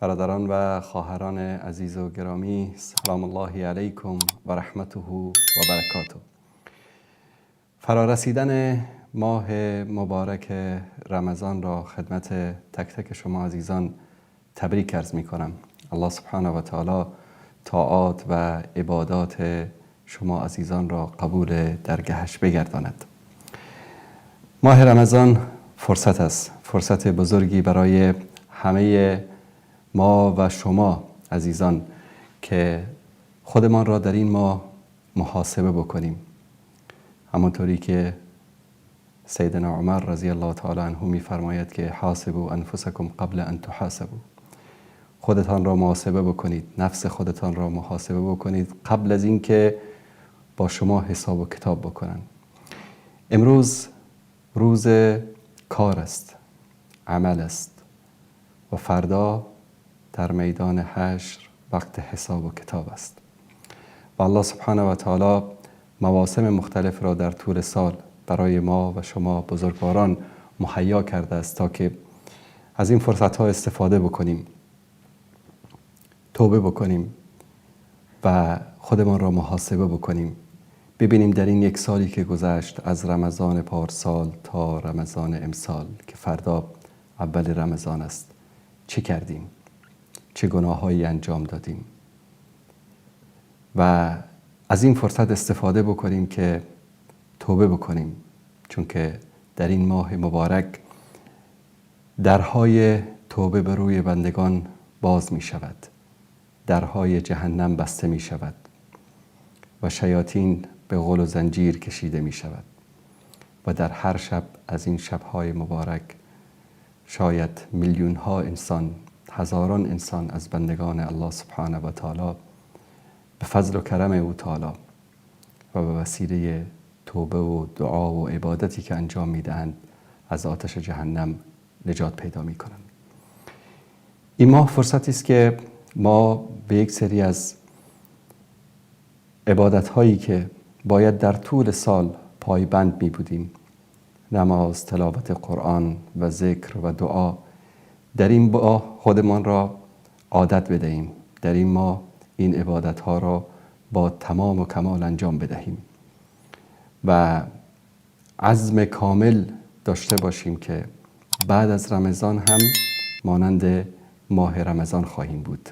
Бародарон ва хоҳарони азизу гиромӣ, салому Аллоҳи алайкум ва раҳматуҳу ва баракотуҳ. Фарорасидани моҳи муборак Рамазонро хидмати так-таки шумо азизон табрик арз мекунам. Аллоҳ субҳонаҳу ва таъоло тоат ва ибодоти шумо азизонро қабули даргаҳаш бигардонад. Моҳи Рамазон фурсат аст, фурсати бузурге барои ҳамаи мо ва шумо азизон, ки худамонро дар ин моҳ муҳосиба бикунем. Ҳамонтавре ки Саййидино Умар разияллоҳу таъоло анҳу мефармояд, ки ҳосибу анфусакум қабла ан туҳосабу, худатонро муҳосиба бикунед, нафси худатонро муҳосиба бикунед қабл аз инки бо шумо ҳисобу китоб бикунанд. Имрӯз рӯзи кор аст, амал аст ва фардо дар майдони ҳашр вақти ҳисобу китоб аст. Ва Аллоҳ субҳонаҳу ва таъоло мавосими мухталифро дар тӯли сол барои мо ва шумо бузургворон муҳайё кардааст, то ки аз ин фурсатҳо истифода бикунем, тавба бикунем ва худамонро муҳосиба бикунем, бибинем дар ин як соле ки гузашт, аз Рамазони порсол то Рамазони имсол, ки фардо аввали Рамазон аст, чӣ кардем, чӣ гуноҳҳое анҷом додем ва аз ин фурсат истифода бикунем, ки тавба бикунем, чунки дар ин моҳи муборак дарҳои тавба ба рӯи бандагон боз мешавад, дарҳои ҷаҳаннам баста мешавад ва шаётин ба ғулу занҷир кашида мешавад ва дар ҳар шаб аз ин шабҳои муборак шояд миллионҳо инсон, ҳазорон инсон аз бандагони Аллоҳ субҳонаҳу ва таъоло ба фазлу карами ӯ таъоло ва ба василаи тавба ва дуо ва ибодате ки анҷом медиҳанд, аз оташи ҷаҳаннам наҷот пайдо мекунанд. Ин моҳ фурсате аст, ки мо ба як сери аз ибодатҳое ки бояд дар тӯли сол пойбанд мебудем, намоз, тиловати Қуръон ва зикр ва дуо, дар ин моҳ худамонро одат бидиҳем, дар ин моҳ ин ибодатҳоро бо тамому камол анҷом бидиҳем ва азми комил дошта бошем, ки баъд аз Рамазон ҳам монанди моҳи Рамазон хоҳем буд.